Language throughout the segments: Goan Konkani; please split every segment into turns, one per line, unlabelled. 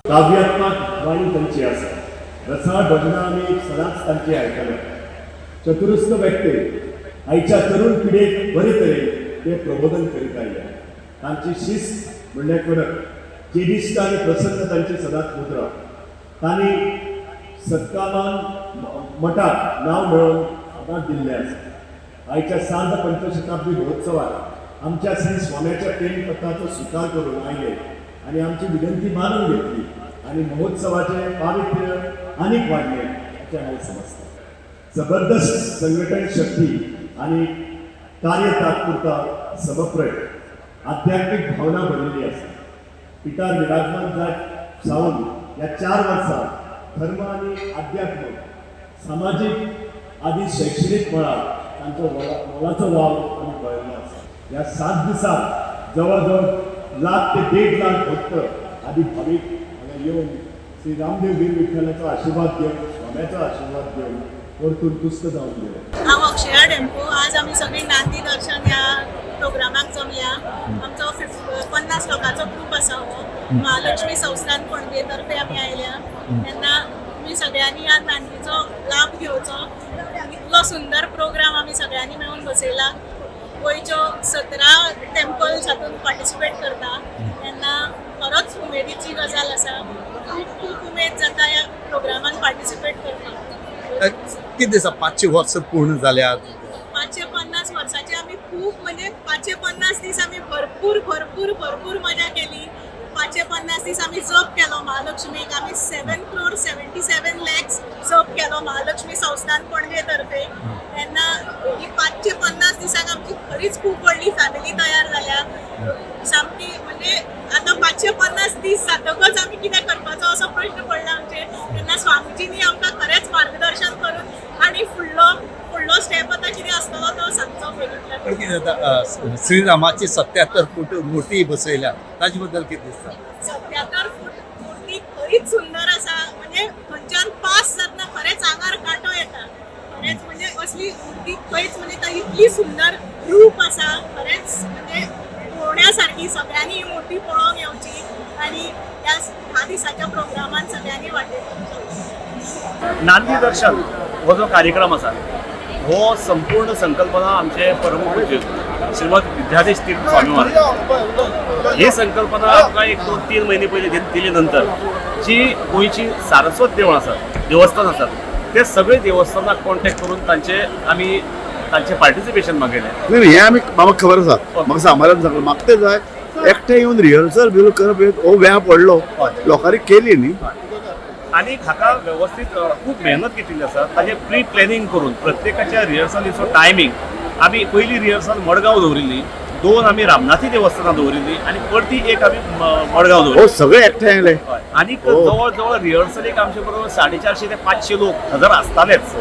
काव्यात्मक वाणी तांची आसा. रसाळ भजनां आमी सदांच तांची आयकल्या. चतुरस्थ व्यक्ती आयच्या तरुण पिढेक बरे तरेन ते प्रबोधन करीत आयले. तांची शिस्त म्हणल्यार कडक, तेजिश्ट आनी प्रसन्न तांची सदांच मुद्रा. तांणी सत्कामान मठाक नांव मेळोवन सदांच दिल्लें आसा. आयच्या सार्ध पंचशताब्दी महोत्सवात आमच्या श्री स्वाम्याच्या प्रेमपत्राचो स्विकार करून आयले आनी आमची विनंती मानून घेतली आनी महोत्सवाचें पावित्र्य आनीक वाडलें अशें हांव समजतां. जबरदस्त संघटन शक्ती आनी कार्य तात्पुरता समप्रय आध्यात्मिक भावना भरिल्ली आसा. पिठार विराजमान जायत सावन ह्या 4 वर्सां धर्म आनी अध्यात्म, सामाजीक आदी शैक्षणीक मळार तांचो मोलाचो वावर आमी पळयल्लो आसा. ह्या 7 दिसांत जवळ जवळ लाख ते 1.5 लाख भक्त आदी भावीक हांगा येवन श्री रामदेव वीर विठ्ठलाचो आशिर्वाद घेवन, स्वाम्याचो आशिर्वाद घेवन परतून तुस्त जावन गेले.
हांव अक्षया डेम्पो. आज आमी सगळीं नांदी दर्शन ह्या प्रोग्रामाक जमल्या. आमचो 50 लोकांचो ग्रूप आसा. हो महालक्ष्मी संस्थान पणजे तर्फे आमी आयल्या. तेन्ना तुमी सगळ्यांनी ह्या नांदीचो लाभ घेवचो. इतलो सुंदर प्रोग्राम आमी सगळ्यांनी मेळून बसयला. गोंयच्यो 17 टेम्पल्स हातूंत पार्टिसिपेट करता, तेन्ना खरोच उमेदीची गजाल आसा. खूब खूब उमेद जाता ह्या प्रोग्रामान पार्टिसिपेट करपाक.
कितें दिसा 500 वर्सां पूर्ण जाल्यात?
550 वर्साचे आमी खूब, म्हणजे 550 दीस आमी भरपूर भरपूर भरपूर मजा केली. 550 दीस आमी जप केलो महालक्ष्मीक. आमी 7 crore 77 lakhs जप केलो महालक्ष्मी संस्थान पणजे तर्फे. तेन्ना ही 550 दिसांक आमची खरीच खूब व्हडली फॅमिली तयार जाल्या सामकी. म्हणजे आतां 550 दीस जातकच आमी कितें करपाचो असो प्रश्न पडला आमचेर. तेन्ना स्वामीजींनी आमकां खरेंच मार्गदर्शन करून आनी फुडलो फुडलो स्टेप आतां कितें आसतलो तो सांगचो बेगीतल्या.
पण कितें जाता, श्रीरामाची 77 फूट मूर्ती बसयल्या, ताजे बद्दल कितें दिसता?
77 फूट मूर्ती खरीच सुंदर आसा. म्हणजे थंयच्यान पास जातना खरेंच आंगार कांटो येता. खरेंच, म्हणजे असली मूर्ती खंयच, म्हणजे ती इतली सुंदर रूप आसा. खरेंच म्हणजे पळोवण्या सारकी. सगळ्यांनी ही मूर्ती पळोवंक येवची आनी ह्या 10 दिसाच्या प्रोग्रामान सगळ्यांनी वांटेकार जावचें.
नांदी दर्शन हो जो कार्यक्रम आसा, हो संपूर्ण संकल्पना आमचे परमपूज्य श्रीमद विद्याधीश तीर्थ स्वामी महाराज. ही संकल्पना आमकां एक दोन तीन म्हयने पयलीं दिली नंतर जी गोंयची सारस्वत देवळां आसात, देवस्थान आसात, ते सगळे देवस्थानाक कॉन्टेक्ट करून तांचे आमी तांचे पार्टिसिपेशन मागयलें.
नाही, हे आमी म्हाका खबर आसा. म्हाका सामारान सांगलो. म्हाका तें जाय, एकटें येवन रिहर्सल बिल करप हो व्याप व्हडलो लोकांनी केली न्ही.
आनी हाका वेवस्थीत खूब मेहनत घेतिल्ली आसा. ताजें प्री प्लॅनिंग करून प्रत्येकाच्या रिहर्सलीचो टायमींग, आमी पयली रिहर्सल मडगांव दवरिल्ली, दोन आमी रामनाथी देवस्थानां दवरिल्ली आनी परती एक आमी मडगांव
हो
दवरिल्ली.
सगळे एकठांय आयले.
आनी जवळ जवळ रिहर्सलीक आमचे बरोबर 450 ते 500 लोक हजर आसतालेच.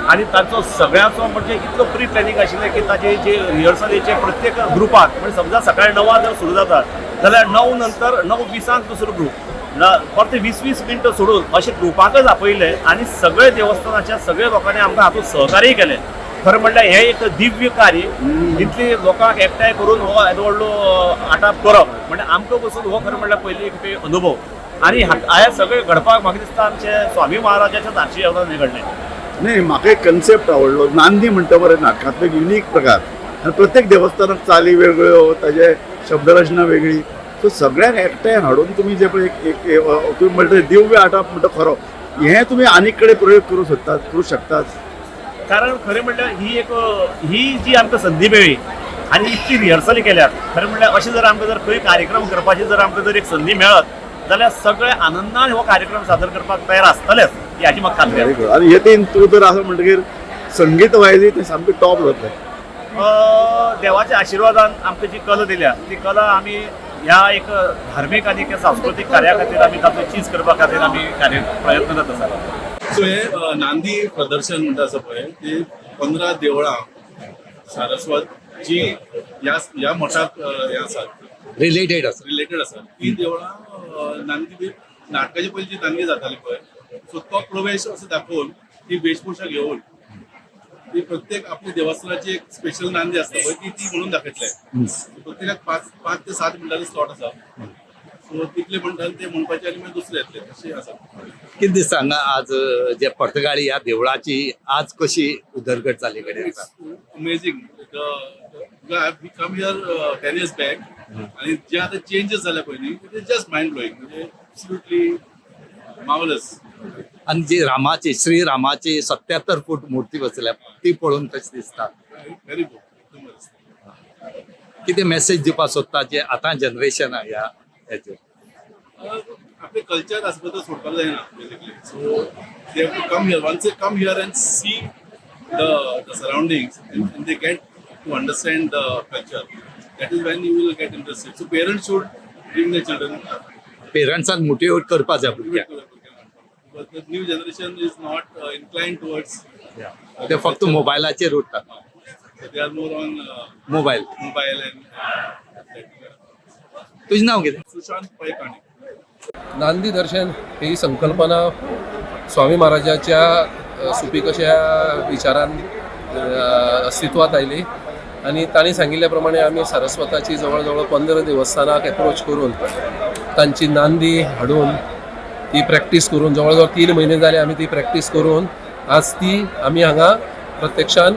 आनी तांचो सगळ्यांचो म्हणजे इतलो प्री प्लॅनिंग आशिल्लें की ताजे जे रिहर्सलीचे प्रत्येक ग्रुपाक, म्हणजे समजा सकाळी 9 जर सुरू जाता जाल्यार 9 नंतर 9:20 दुसरो ग्रूप, परते 20-20 मिनटं सोडून अशे ग्रुपाकच आपयले आनी सगळे देवस्थानाच्या सगळे लोकांनी आमकां हातूंत सहकार्य केलें. खरें म्हणल्यार हें एक दिव्य कार्य. इतली लोकांक एकठांय करून हो येदो व्हडलो आटाप करप म्हणजे आमकां पसून हो खरें म्हणल्यार पयली एक अनुभव. आनी हें सगळें घडपाक म्हाका दिसता आमचे स्वामी महाराजाच्याच आशिर्वादान हें घडलें.
नाही, म्हाका एक कन्सेप्ट आवडलो. नांदी म्हणटा बरें, नाटकांतलो एक युनीक प्रकार आनी प्रत्येक देवस्थानाक चाली वेगळ्यो, ताजे शब्दरचना वेगळी. सो सगळ्यांक एकठांय हाडून तुमी जे पळय एक एक तुमी म्हणटा दिव्य आटाप म्हणटा खरो. हें तुमी आनीक कडेन प्रयोग करूं सोदतात, करूं शकतात?
कारण खरें म्हणल्यार ही एक ही जी आमकां संदी मेळ्ळी आनी इतली रिहर्सली केल्यात, खरें म्हणल्यार अशें जर आमकां जर खंय कार्यक्रम करपाची जर आमकां जर एक संदी मेळत जाल्यार सगळे आनंदान हो कार्यक्रम सादर करपाक तयार आसतलेच हाची म्हाका खात्री
व्हेरी
आसा.
गुड. आनी हे तीन तूं तर आसा म्हणटकीर संगीत वायज तें सामकें टॉप जातलें.
देवाच्या आशिर्वादान आमकां जी कला दिल्या ती कला आमी ह्या एक धार्मीक आनी एक सांस्कृतीक कार्या खातीर आमी तातूंत चीज करपा खातीर आमी कार्य प्रयत्न करत आसा.
सो हे नांदी प्रदर्शन म्हणटा आसा पळय, ती 15 देवळां सारस्वत जी ह्या ह्या मठाक हे आसात,
रिलेटेड आसा.
रिलेटेड आसात, ती देवळां नांदी बी नाटकाचे पयली जी नांदी जाताली पळय, सो तो प्रवेश असो दाखोवन ती वेशभूषा घेवन ती प्रत्येक आपली देवस्थानाची एक स्पेशल नांदी आसता पळय, ती ती म्हणून दाखयतले. प्रत्येकाक 5-5 ते 7 मिनटाचो स्लॉट आसा. सो तितले म्हणटा ते म्हणपाचे आनी मागीर दुसरे येतले अशें आसा.
कितें दिसता हांगा आज जे पर्तगाळी ह्या देवळाची आज कशी उदरगत जाल्ली कडेन आसा?
Amazing. We come here 10 years back आणि जे आता चेंजेस झाल्या पळय न्ही, it is just mind blowing, म्हणजे ॲब्सोल्युटली मार्वलस.
आनी जी रामाची, श्री रामाची 77 फूट मूर्ती बसल्या ती पळोवन कशें दिसता?
व्हेरी गुड, एकदम बरें दिसता.
कितें मेसेज दिवपाक सोदता जे आतां जनरेशन ह्या हेचेर?
आपले कल्चर आसा पळय तो सोडपाक जायना basically. So they have to come here, once they come here and see the surroundings and they get to understand the culture, that is when you will get interested. So parents should bring the children.
पेरंट्सान motivate करपाक जाय भुरग्यांक.
But the new generation is not inclined towards.
ते फक्त मोबायलाचेर उरतात.
So they are more on
mobile.
Mobile and that.
तुजें नांव कितें?
Sushant Paikani.
नांदी दर्शन ही संकल्पना स्वामी महाराजाच्या सुपीक अशा विचारान अस्तित्वात आयली आनी तांणी सांगिल्ल्या प्रमाणे आमी सारस्वताची जवळ जवळ 15 देवस्थानाक एप्रोच करून तांची नांदी हाडून ती प्रॅक्टीस करून जवळ जवळ 3 म्हयने जाले आमी ती प्रॅक्टीस करून आज ती आमी हांगा प्रत्यक्षान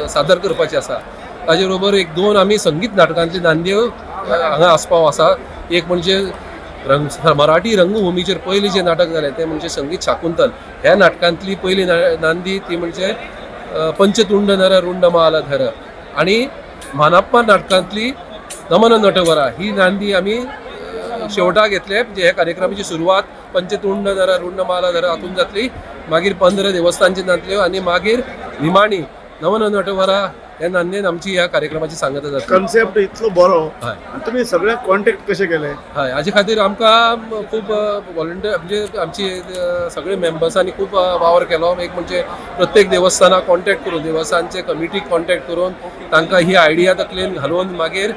सादर करपाची आसा. ताजे बरोबर एक दोन आमी संगीत नाटकांतली नांद्यो हांगा आस्पाव आसा. एक म्हणजे रंग मराठी रंगभूमीचेर पयलीं जें नाटक जालें तें म्हणजे संगीत शाकुंतल. ह्या नाटकांतली पयली नांदी ती म्हणजे पंचतुंड नर रुंडमालधर आनी मानाप्पा नाटकांतली नमन नटवरा ही नांदी आमी शेवटाक घेतले. म्हणजे ह्या कार्यक्रमाची सुरवात पंचतुंड नर रुंडमालधर हातून जातली, मागीर 15 देवस्थानची जातल्यो आनी मागीर निमाणी नमन नटवरा ह्या नांदेन आमची ह्या कार्यक्रमाची सांगता जातली.
कन्सेप्ट इतलो बरो.
हय.
आनी तुमी सगळे कॉन्टेक्ट कशे केले?
हय, हाजे खातीर आमकां खूब वॉलंटियर म्हणजे आमची सगळे मेंबर्सांनी खूब वावर केलो. एक म्हणजे प्रत्येक देवस्थानाक कॉन्टेक्ट करून, देवस्थानचे कमिटीक कॉन्टेक्ट करून तांकां ही आयडिया तकलेन घालून मागीर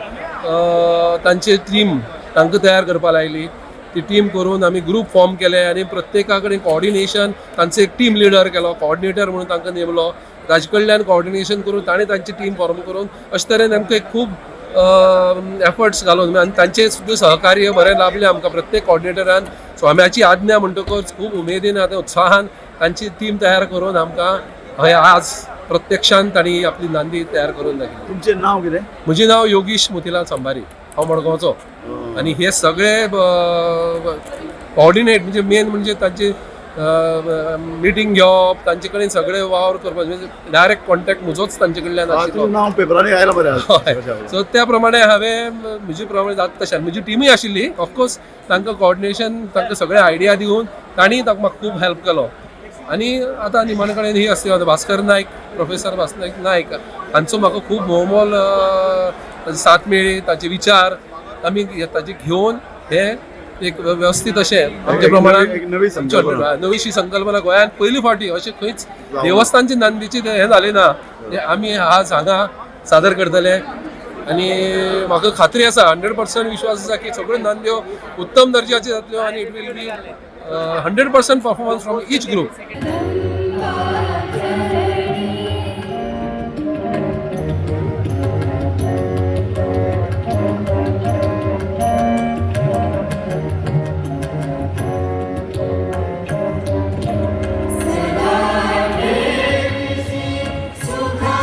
तांची टीम तांकां तयार करपाक लायली. ती टीम करून आमी ग्रूप फॉर्म केले आनी प्रत्येका कडेन कॉर्डिनेशन, तांचो एक टीम लिडर केलो, कॉर्डिनेटर म्हणून तांकां नेमलो. ताजे कडल्यान कॉर्डिनेशन करून ताणें तांची टीम फॉर्म करून अशे तरेन आमकां एक खूब एफर्ट्स घालून आनी तांचें सुद्दां सहकार्य बरें लाभलें आमकां. प्रत्येक कॉर्डिनेटरान स्वाम्याची आज्ञा म्हणटकच खूब उमेदीन आतां उत्साहान तांची टीम तयार करून आमकां हय आज प्रत्यक्षान तांणी आपली नांदी तयार करून दाखयली.
तुमचें नांव कितें?
म्हजें नांव योगीश मोतीलाल संभारी, हांव मडगांवचो. आनी हे सगळे कॉर्डिनेट म्हणजे मेन म्हणजे तांची मिटींग घेवप, तांचे कडेन सगळे वावर करपाक, म्हणजे डायरेक्ट कॉन्टेक्ट म्हजोच तांचे कडल्यान आशिल्लो.
तुजें नांव पेपरांनी आयलां बरें.
हय. सो त्या प्रमाणे हांवें म्हजे प्रमाणे जाता तशें म्हजी टिमूय आशिल्ली. ऑफकोर्स तांकां कॉर्डिनेशन, तांकां सगळे आयडिया दिवन तांणी म्हाका खूब हेल्प केलो. आनी आतां निमाणे कडेन ही आसली भास्कर नायक, प्रोफेसर भास्कर नायक हांचो म्हाका खूब मोहमोल साथ मेळ्ळी. ताचे विचार आमी ताचे घेवन हे एक वेवस्थीत अशें आमच्या प्रमाणान
एक नवी संकल्पना.
नवीशी संकल्पना गोंयांत पयली फावटी अशें खंयच देवस्थानची नांदीची हें जालें ना, हें आमी आज हांगा सादर करतले. आनी म्हाका खात्री आसा, 100% विश्वास आसा की सगळ्यो नांद्यो उत्तम दर्जाच्यो जातल्यो आनी it will be 100% performance from each group.
Sukha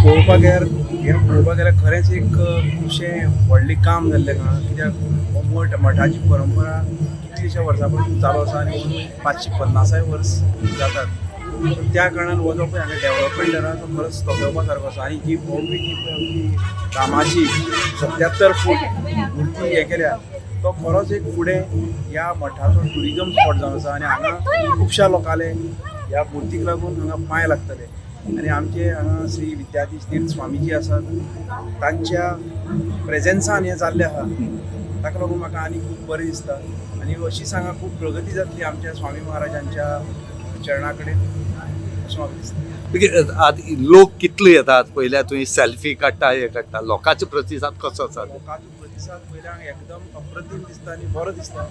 पळोवपाक गेल्यार हें पळोवपाक गेल्यार खरेंच एक खुबशें व्हडलें काम जाल्लें आहा. कित्याक हो मठ मठाची परंपरा कितलीश्या वर्सां पासून चालू आसा आनी 550 वर्स जातात. त्या कारणान हो जो पळय हांगा डेवलपमेंट जाला तो खरोच तोखेवपा सारको आसा. आनी जी भव्य जी पळय आमची रामाची 77 फूट मुर्ती हें केल्या तो खरोच एक फुडें ह्या मठाचो ट्युरिजम स्पॉट जावन आसा. आनी हांगा खुबश्या लोकांले ह्या मुर्तीक लागून हांगा पांय लागतले. आनी आमचे हांगा श्री विद्याधीश तीर्थ स्वामीजी आसात तांच्या प्रेजेन्सान हें जाल्लें आहा. ताका लागून म्हाका आनी खूब बरें दिसता आनी अशीच हांगा खूब प्रगती जातली आमच्या स्वामी महाराजांच्या चरणा कडेन अशें म्हाका दिसता.
आतां लोक कितले येतात पयल्या तुवें सेल्फी काडटा हे काडटा, लोकांचो प्रतिसाद कसो आसा?
लोकांचो प्रतिसाद पयल्या हांगा एकदम अप्रतीम दिसता आनी बरो दिसता.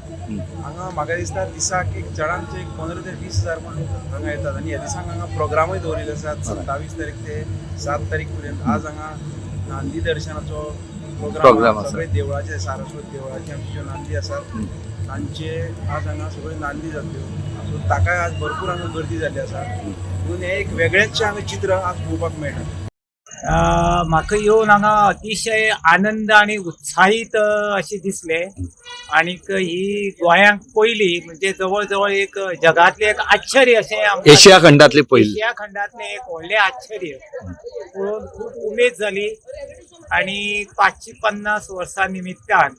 हांगा म्हाका दिसता दिसाक एक चडांत एक 15 ते 20 हजार लोक हांगा येतात. आनी ह्या दिसांक हांगा प्रोग्रामूय दवरिल्ले आसात 27 तारीख ते 7 तारीख पर्यंत. आज हांगा नांदी दर्शनाचो प्रोग्राम, सगळे देवळाचे सारस्वत देवळाचे आमचे ज्यो नांदी आसात तांचे आज हांगा सगळ्यो नांदी जातल्यो. सो ताकाय आज भरपूर हांगा गर्दी जाल्ली आसा. म्हणून हें एक वेगळेंचशें हांगा चित्र आज पळोवपाक मेळटा.
म्हाका येवन हांगा अतिशय आनंद आनी उत्साहीत अशें दिसलें. आनीक ही गोंयांक पयली म्हणजे जवळ जवळ एक जगांतलें एक आश्चर्य अशें,
एशिया खंडांतलें पयलीं,
एशिया खंडांतलें एक व्हडलें आश्चर्य पळोवन खूब उमेद जाली. आनी 550 वर्सां निमित्तान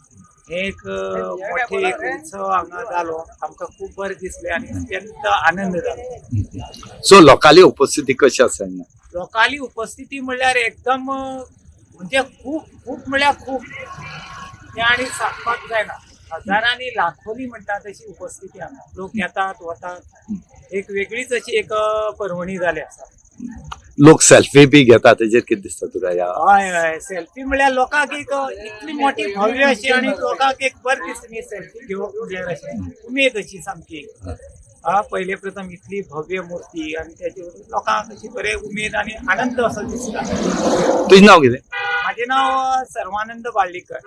हे एक मोठे एक उत्सव हांगा जालो, आमकां खूब बरें दिसलें आनी अत्यंत आनंद जालो.
सो लोकांली उपस्थिती कशी आसा?
लोकांली उपस्थिती म्हणल्यार एकदम म्हणजे खूब खूब म्हणल्यार खूब, ते आनी सांगपाक जायना. हजारांनी लाखोंनी म्हणटा तशी उपस्थिती हांगा, लोक येतात वतात, एक वेगळीच अशी एक पर्वणी जाली आसा.
लोक सेल्फी बी घेतात तेजेर कितें दिसता तुका?
हय हय, सेल्फी म्हणल्यार लोकांक एक इतली मोठी भव्य अशी आनी लोकांक एक बरें दिसता न्ही सेल्फी घेवप म्हणल्यार अशें उमेद अशी सामकी. पयले प्रथम इतली भव्य मूर्ती आनी तेजे लोकांक अशी बरे उमेद आनी आनंद असो दिसता.
तुजें नांव कितें?
म्हाजें नांव सर्वानंद बाळ्ळीकर.